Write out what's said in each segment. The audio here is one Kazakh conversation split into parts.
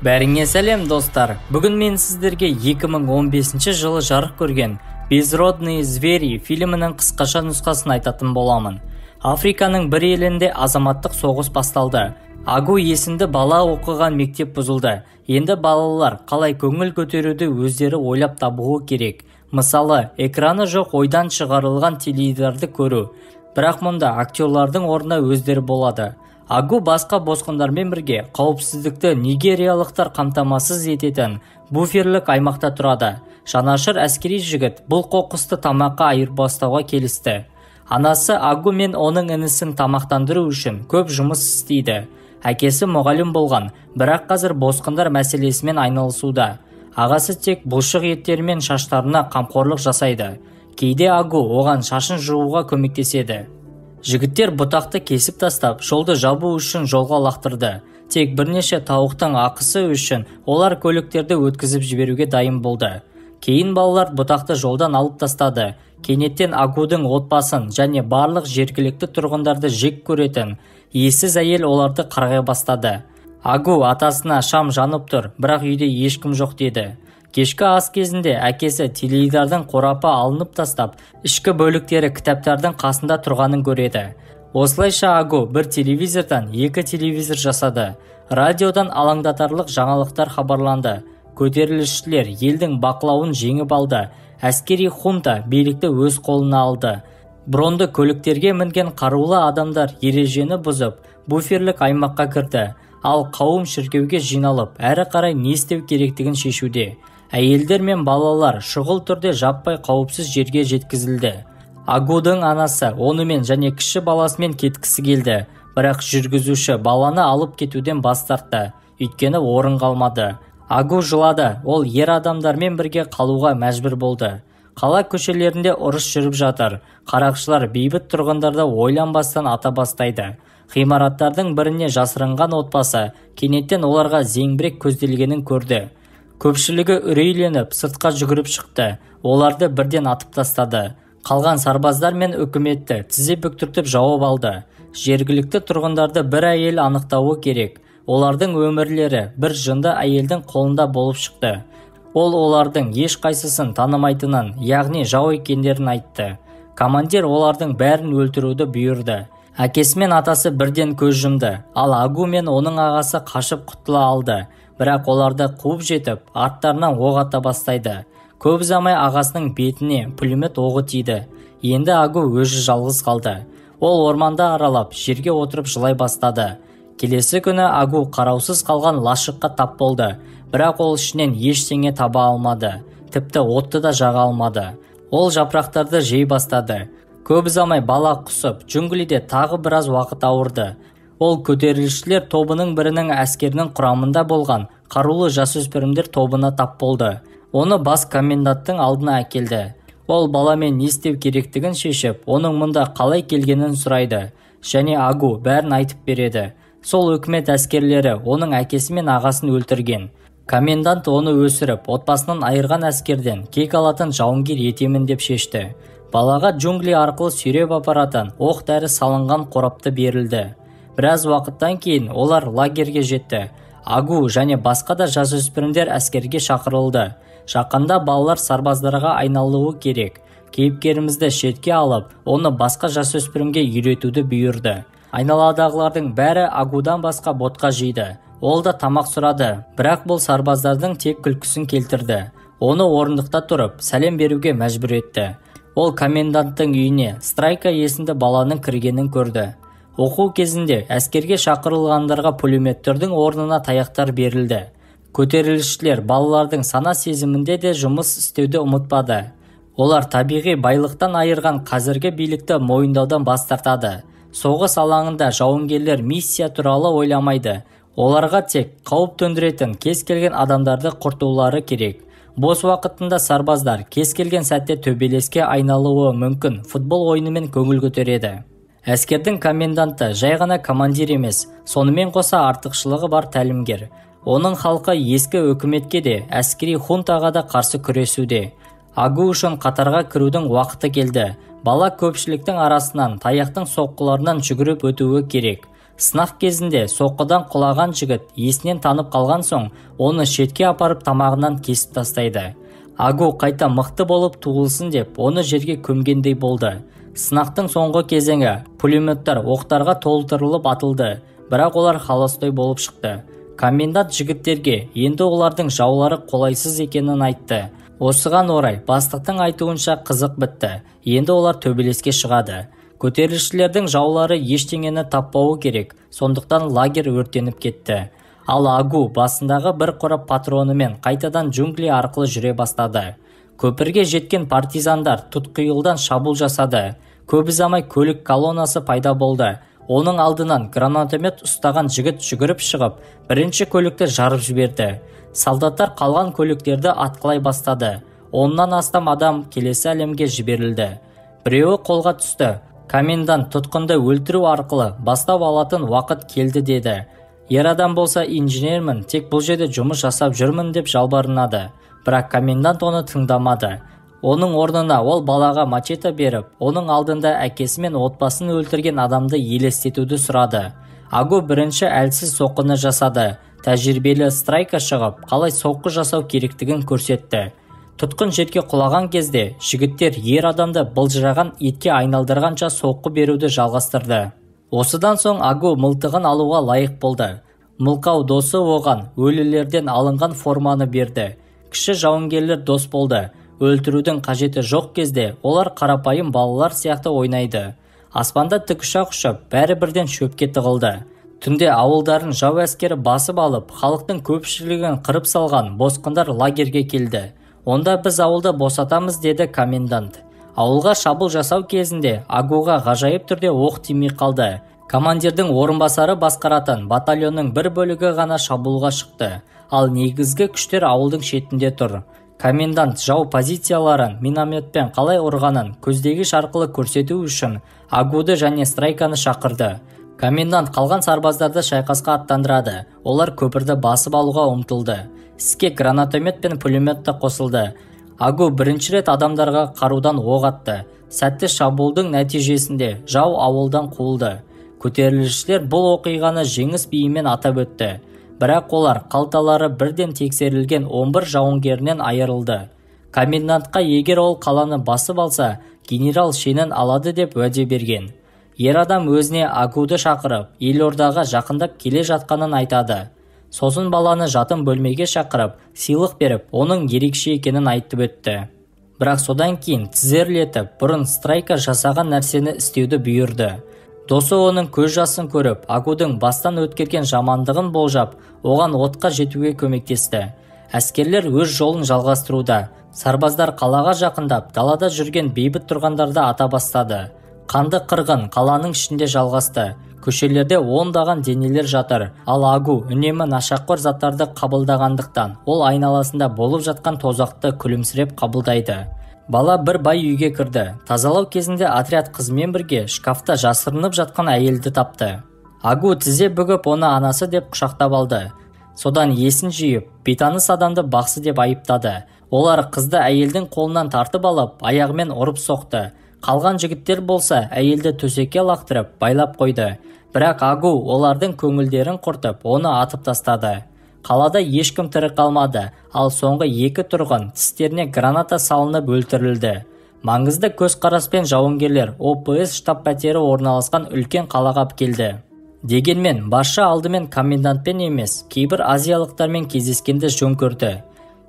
Бәріңе сәлем, достар! Бүгін мен сіздерге 2015 жылы жарық көрген «Безродные звери» фильмінің қысқаша нұсқасын айтатын боламын. Африканың бір елінде азаматтық соғыс басталды. Агу есімді бала оқыған мектеп бұзылды. Енді балалар қалай көңіл көтеруді өздері ойлап табуы керек. Мысалы, экраны жоқ ойдан шығарылған теледидарды көру. Бірақ мұнда актерлардың орнына өздері болады. Агу басқа босқындармен бірге қауіпсіздікті нигериялықтар қамтамасыз ететін буферлік аймақта тұрады. Жанашыр әскери жігіт бұл қоқысты тамаққа айырбастауға келісті. Анасы Агу мен оның інісін тамақтандыру үшін көп жұмыс істейді. Әкесі мұғалім болған, бірақ қазір босқындар мәселесімен айналысуда. Ағасы тек бұлшық еттері мен шаштарына қамқорлық жасайды. Кейде Агу оған шашын жууға көмектеседі. Жігіттер бұтақты кесіп тастап, жолды жабу үшін жолға лақтырды. Тек бірнеше тауықтың ақысы үшін олар көліктерді өткізіп жіберуге дайын болды. Кейін балалар бұтақты жолдан алып тастады. Кенеттен Агудың отбасын және барлық жергілікті тұрғындарды жек көретін ессіз әйел оларды қарғай бастады. Агу атасына шам жанып тұр, бірақ үйде ешкім жоқ деді. Кешкі ас кезінде әкесі теледидардың қорапы алынып тастап, ішкі бөліктері кітаптардың қасында тұрғанын көреді. Осылайша Агу бір телевизордан екі телевизор жасады. Радиодан алаңдатарлық жаңалықтар хабарланды. Көтерілісшілер елдің бақылауын жеңіп алды. Әскери хунта билікті өз қолына алды. Бронды көліктерге мінген қарулы адамдар ережені бұзып, буферлік аймаққа кірді. Ал қауым шіркеуге жиналып, әрі қарай не істеу керектігін шешуде. Әйелдер мен балалар шұғыл түрде жаппай қауіпсіз жерге жеткізілді. Агудың анасы онымен және кіші баласымен кеткісі келді, бірақ жүргізуші баланы алып кетуден бас тартты, өйткені орын қалмады. Агу жылады, ол ер адамдармен бірге қалуға мәжбүр болды. Қала көшелерінде ұрыс жүріп жатыр. Қарақшылар бейбіт тұрғындарды ойланбастан ата бастайды. Ғимараттардың біріне жасырынған отбасы кенеттен оларға зеңбірек көзделгенін көрді. Көпшілігі үрейленіп, сыртқа жүгіріп шықты. Оларды бірден атып тастады. Қалған сарбаздар мен үкіметті тізе бүктіртіп жауап алды. Жергілікті тұрғындарды бір әйел анықтауы керек. Олардың өмірлері бір жынды әйелдің қолында болып шықты. Ол олардың ешқайсысын танымайтынын, яғни жау екендерін айтты. Командир олардың бәрін өлтіруді бұйырды. Әкесі мен атасы бірден көз жұмды, ал Агу мен оның ағасы қашып құтыла алды. Бірақ оларды қуып жетіп, арттарынан оқ ата бастайды. Көп ұзамай ағасының бетіне пулемет оғы тиді. Енді Агу өзі жалғыз қалды. Ол орманда аралап, жерге отырып жылай бастады. Келесі күні Агу қараусыз қалған лашыққа тап болды. Бірақ ол ішінен ештеңе таба алмады. Тіпті отты да жаға алмады. Ол жапырақтарды жей бастады. Көп ұзамай бала құсып, джунглиде тағы біраз уақыт ауырды. Ол көтерілісшілер тобының бірінің әскерінің құрамында болған қарулы жасөспірімдер тобына тап болды. Оны бас коменданттың алдына әкелді. Ол баламен не істеу керектігін шешіп, оның мұнда қалай келгенін сұрайды. Және Агу бәрін айтып береді. Сол үкімет әскерлері оның әкесі мен ағасын өлтірген. Комендант оны өсіріп, отбасынан айырған әскерден кек алатын жауынгер етемін деп шешті. Балаға джунгли арқылы сүйреп апаратын оқ дәрі салынған қорапты берілді. Біраз уақыттан кейін олар лагерге жетті. Агу және басқа да жасөспірімдер әскерге шақырылды. Жақында балалар сарбаздарға айналуы керек. Кейіпкерімізді шетке алып, оны басқа жасөспірімге үйретуді бұйырды. Айналадағылардың бәрі Агудан басқа ботқа жейді. Ол да тамақ сұрады, бірақ бұл сарбаздардың тек күлкісін келтірді. Оны орындықта тұрып, сәлем беруге мәжбүр етті. Ол коменданттың үйіне Страйка есімді баланың кіргенін көрді. Оқу кезінде әскерге шақырылғандарға пулеметтердің орнына таяқтар берілді. Көтерілісшілер балалардың сана сезімінде де жұмыс істеуді ұмытпады. Олар табиғи байлықтан айырған қазіргі билікті мойындаудан бас тартады. Соғыс алаңында жауынгерлер миссия туралы ойламайды. Оларға тек қауіп төндіретін кез келген адамдарды құртулары керек. Бос уақытында сарбаздар кез келген сәтте төбелеске айналуы мүмкін футбол ойынымен көңіл көтереді. Әскердің коменданты жай ғана командир емес, сонымен қоса артықшылығы бар тәлімгер. Оның халқы ескі үкіметке де, әскери хунтаға да қарсы күресуде. Агу үшін қатарға кірудің уақыты келді. Бала көпшіліктің арасынан таяқтың соққыларынан жүгіріп өтуі керек. Сынақ кезінде соққыдан құлаған жігіт есінен танып қалған соң, оны шетке апарып тамағынан кесіп тастайды. Агу қайта мықты болып туылсын деп, оны жерге көмгендей болды. Сынақтың соңғы кезеңі пулеметтер оқтарға толтырылып атылды, бірақ олар холостой болып шықты. Комендант жігіттерге енді олардың жаулары қолайсыз екенін айтты. Осыған орай бастықтың айтуынша қызық бітті. Енді олар төбелеске шығады. Көтерілісшілердің жаулары ештеңені таппауы керек, сондықтан лагерь өртеніп кетті. Ал Агу басындағы бір қорап патронымен қайтадан джунгли арқылы жүре бастады. Көпірге жеткен партизандар тұтқиылдан шабуыл жасады. Көп ұзамай көлік колоннасы пайда болды. Оның алдынан гранатомет ұстаған жігіт жүгіріп шығып, бірінші көлікті жарып жіберді. Солдаттар қалған көліктерді атқылай бастады. 10-нан астам адам келесі әлемге жіберілді. Біреуі қолға түсті. Комендант тұтқынды өлтіру арқылы бастау алатын уақыт келді деді. Ер адам болса инженермін, тек бұл жерде жұмыс жасап жүрмін деп жалбарынады. Бірақ комендант оны тыңдамады. Оның орнына ол балаға мачете беріп, оның алдында әкесі мен отбасын өлтірген адамды елестетуді сұрады. Агу бірінші әлсіз соққыны жасады. Тәжірибелі страйка шығып, қалай соққы жасау керектігін көрсетті. Тұтқын жерге құлаған кезде жігіттер ер адамды былжыраған етке айналдырғанша соққы беруді жалғастырды. Осыдан соң Агу мылтығын алуға лайық болды. Мылқау досы оған өлілерден алынған форманы берді. Кіші жауынгерлер дос болды. Өлтірудің қажеті жоқ кезде олар қарапайым балалар сияқты ойнайды. Аспанда тікұшақ ұшып, бәрі бірден шөпке тығылды. Түнде ауылдарын жау әскері басып алып, халықтың көпшілігін қырып салған босқындар лагерге келді. Онда біз ауылды босатамыз деді комендант. Ауылға шабуыл жасау кезінде Агуға ғажайып түрде оқ тимей қалды. Командирдің орынбасары басқаратын батальонның бір бөлігі ғана шабуылға шықты, ал негізгі күштер ауылдың шетінде тұр. Комендант жау позицияларын минометпен қалай ұрғанын көздегіш арқылы көрсету үшін Агуды және Страйканы шақырды. Комендант қалған сарбаздарды шайқасқа аттандырады. Олар көпірді басып алуға ұмтылды. Іске гранатомет пен пулемет те қосылды. Агу бірінші рет адамдарға қарудан оқ атты. Сәтті шабуылдың нәтижесінде жау ауылдан қуылды. Көтерілісшілер бұл оқиғаны жеңіс биімен атап өтті. Бірақ олар қалталары бірден тексерілген 11 жауынгерінен айырылды. Комендантқа егер ол қаланы басып алса, генерал шенін алады деп уәде берген. Ер адам өзіне Агуды шақырып, елордаға жақындап келе жатқанын айтады. Сосын баланы жатын бөлмеге шақырып, сыйлық беріп, оның ерекше екенін айтып өтті. Бірақ содан кейін тізерлетіп, бұрын Страйка жасаған нәрсені істеуді бұйырды. Досы оның көз жасын көріп, Агудың бастан өткерген жамандығын болжап, оған отқа жетуге көмектесті. Әскерлер өз жолын жалғастыруда. Сарбаздар қалаға жақындап, далада жүрген бейбіт тұрғандарды ата бастады. Қанды қырғын қаланың ішінде жалғасты. Көшелерде ондаған денелер жатыр. Ал Агу үнемі нашақор заттарды қабылдағандықтан, ол айналасында болып жатқан тозақты күлімсіреп қабылдайды. Бала бір бай үйге кірді. Тазалау кезінде отряд қызымен бірге шкафта жасырынып жатқан әйелді тапты. Агу тізе бүгіп оны анасы деп құшақтап алды. Содан есін жиып, бейтаныс адамды бақсы деп айыптады. Олар қызды әйелдің қолынан тартып алып, аяғымен ұрып соқты. Қалған жігіттер болса, әйелді төсекке лақтырып, байлап қойды. Бірақ Агу олардың көңілдерін құртып, оны атып тастады. Қалада ешкім тірі қалмады, ал соңғы 2 тұрғын тістеріне граната салынып өлтірілді. Маңызды көзқараспен жауынгерлер ОПС штаб пәтері орналасқан үлкен қалаға келді. Дегенмен, басшы алдымен комендантпен емес, кейбір азиялықтармен кездескенді жөн көрді.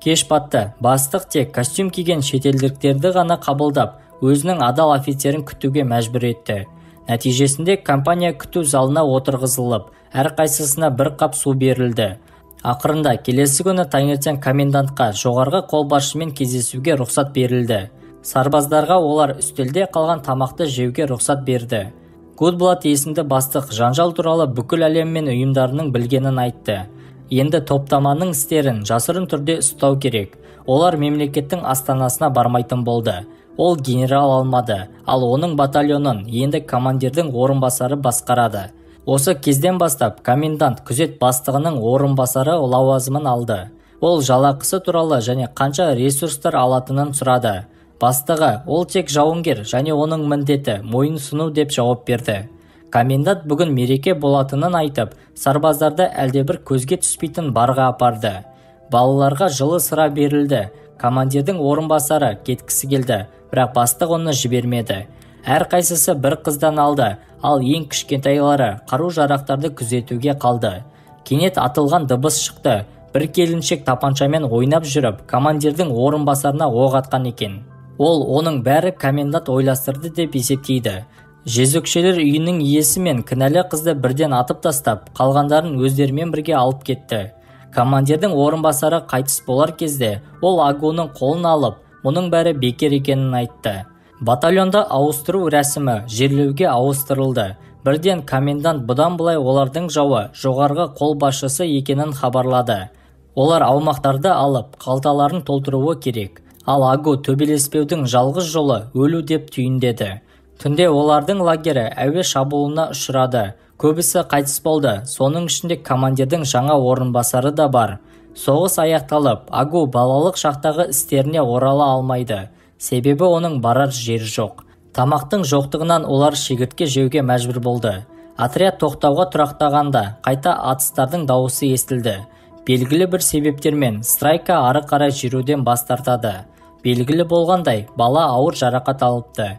Кеш батты, бастық тек костюм киген шетелдіктерді ғана қабылдап, өзінің адал офицерін күтуге мәжбүр етті. Нәтижесінде компания күту залына отырғызылып, әрқайсысына бір қап су берілді. Ақырында келесі күні таңертең комендантқа жоғарғы қолбасшымен кездесуге рұқсат берілді. Сарбаздарға олар үстелде қалған тамақты жеуге рұқсат берді. Гудблат есімді бастық жанжал туралы бүкіл әлем мен ұйымдарының білгенін айтты. Енді топтаманың істерін жасырын түрде ұстау керек. Олар мемлекеттің астанасына бармайтын болды. Ол генерал алмады, ал оның батальонын енді командирдің орынбасары басқарады. Осы кезден бастап комендант күзет бастығының орынбасары лауазымын алды. Ол жалақысы туралы және қанша ресурстар алатынын сұрады. Бастығы, ол тек жауынгер және оның міндеті мойын сұну деп жауап берді. Комендант бүгін мереке болатынын айтып, сарбаздарды әлдебір көзге түспейтін барға апарды. Балаларға жылы сыра берілді. Командирдің орынбасары кеткісі келді, бірақ бастық оны жібермеді. Әрқайсысы бір қыздан алды, ал ең кішкентайлары қару-жарақтарды күзетуге қалды. Кенет атылған дыбыс шықты. Бір келіншек тапаншамен ойнап жүріп, командирдің орынбасарына оқ атқан екен. Ол оның бәрі комендант ойластырды деп есептейді. Жезөкшелер үйінің иесі мен кінәлі қызды бірден атып тастап, қалғандарын өздерімен бірге алып кетті. Командирдің орынбасары қайтыс болар кезде, ол Агуның қолын алып, мұның бәрі бекер екенін айтты. Батальонды ауыстыру рәсімі жерлеуге ауыстырылды. Бірден комендант бұдан былай олардың жауы жоғарғы қолбасшысы екенін хабарлады. Олар аумақтарды алып, қалталарын толтыруы керек. Ал Агу төбелеспеудің жалғыз жолы өлу деп түйіндеді. Түнде олардың лагері әуе шабуылына ұшырады. Көбісі қайтыс болды, соның ішінде командирдің жаңа орынбасары да бар. Соғыс аяқталып, Агу балалық шақтағы істеріне орала алмайды. Себебі оның барар жері жоқ. Тамақтың жоқтығынан олар шегіртке жеуге мәжбүр болды. Отряд тоқтауға тұрақтағанда қайта атыстардың дауысы естілді. Белгілі бір себептермен Страйка ары қарай жүруден бас тартады. Белгілі болғандай, бала ауыр жарақат алыпты.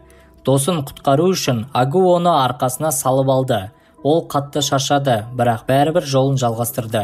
Досын құтқару үшін Агу оны арқасына салып алды. Ол қатты шаршады, бірақ бәрібір жолын жалғастырды.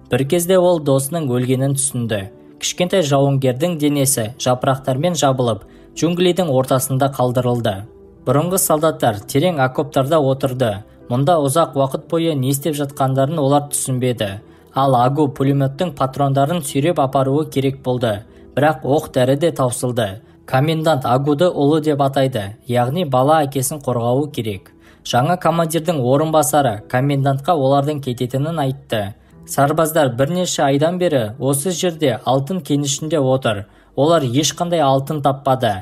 Бір кезде ол досының өлгенін түсінді. Кішкентай жауынгердің денесі жапырақтармен жабылып, джунглидің ортасында қалдырылды. Бұрынғы солдаттар терең окоптарда отырды. Мұнда ұзақ уақыт бойы не істеп жатқандарын олар түсінбеді. Ал Агу пулеметтің патрондарын сүйреп апаруы керек болды. Бірақ оқ дәрі де таусылды. Комендант Агуды ұлы деп атайды, яғни бала әкесін қорғауы керек. Жаңа командирдің орынбасары комендантқа олардың кететінін айтты. Сарбаздар бірнеше айдан бері осы жерде алтын кенішінде отыр. Олар ешқандай алтын таппады.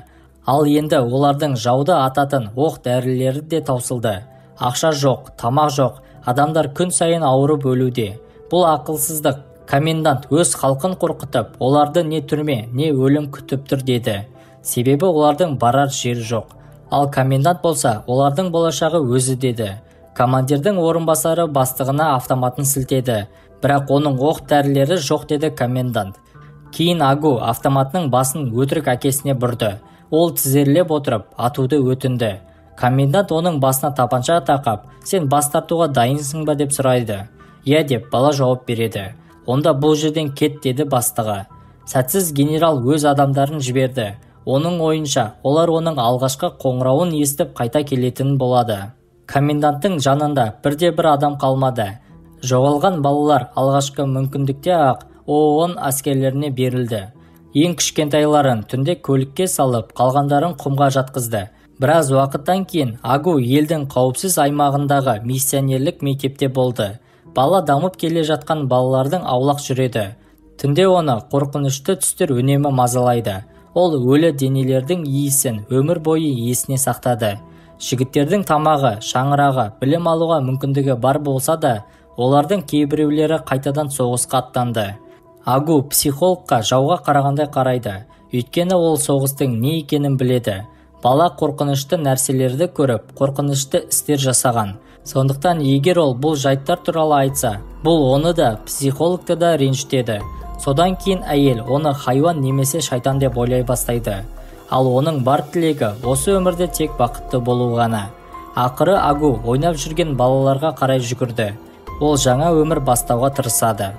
Ал енді олардың жауды ататын оқ дәрілері де таусылды. Ақша жоқ, тамақ жоқ, адамдар күн сайын ауырып өлуде. Бұл ақылсыздық. Комендант өз халқын қорқытып, оларды не түрме, не өлім күтіп тұр деді. Себебі олардың барар жері жоқ. Ал комендант болса, олардың болашағы өзі деді. Командирдің орынбасары бастығына автоматын сілтеді. Бірақ оның оқ дәрілері жоқ деді комендант. Кейін Агу автоматының басын өтірік әкесіне бұрды. Ол тізерлеп отырып, атуды өтінді. Комендант оның басына тапанша тақап, сен бас тартуға дайынсың ба деп сұрайды. Иә деп бала жауап береді. Онда бұл жерден кет деді бастығы. Сәтсіз генерал өз адамдарын жіберді. Оның ойынша, олар оның алғашқы қоңырауын естіп қайта келетін болады. Коменданттың жанында бірде-бір адам қалмады. Жоғалған балалар алғашқы мүмкіндікте-ақ ООН әскерлеріне берілді. Ең кішкентайларын түнде көлікке салып, қалғандарын құмға жатқызды. Біраз уақыттан кейін Агу елдің қауіпсіз аймағындағы миссионерлік мектепте болды. Бала дамып келе жатқан балалардың аулақ жүреді. Түнде оны қорқынышты түстер үнемі мазалайды. Ол өлі денелердің иісін өмір бойы есіне сақтады. Жігіттердің тамағы, шаңырағы, білім алуға мүмкіндігі бар болса да, олардың кейбіреулері қайтадан соғысқа аттанды. Агу психологқа жауға қарағандай қарайды. Өйткені ол соғыстың не екенін біледі. Бала қорқынышты нәрселерді көріп, қорқынышты істер жасаған. Сондықтан егер ол бұл жайттар туралы айтса, бұл оны да, психологты да ренжітеді. Содан кейін әйел оны хайуан немесе шайтан деп ойлай бастайды. Ал оның бар тілегі осы өмірде тек бақытты болу ғана. Ақыры Агу ойнап жүрген балаларға қарай жүгірді. Ол жаңа өмір бастауға тырысады.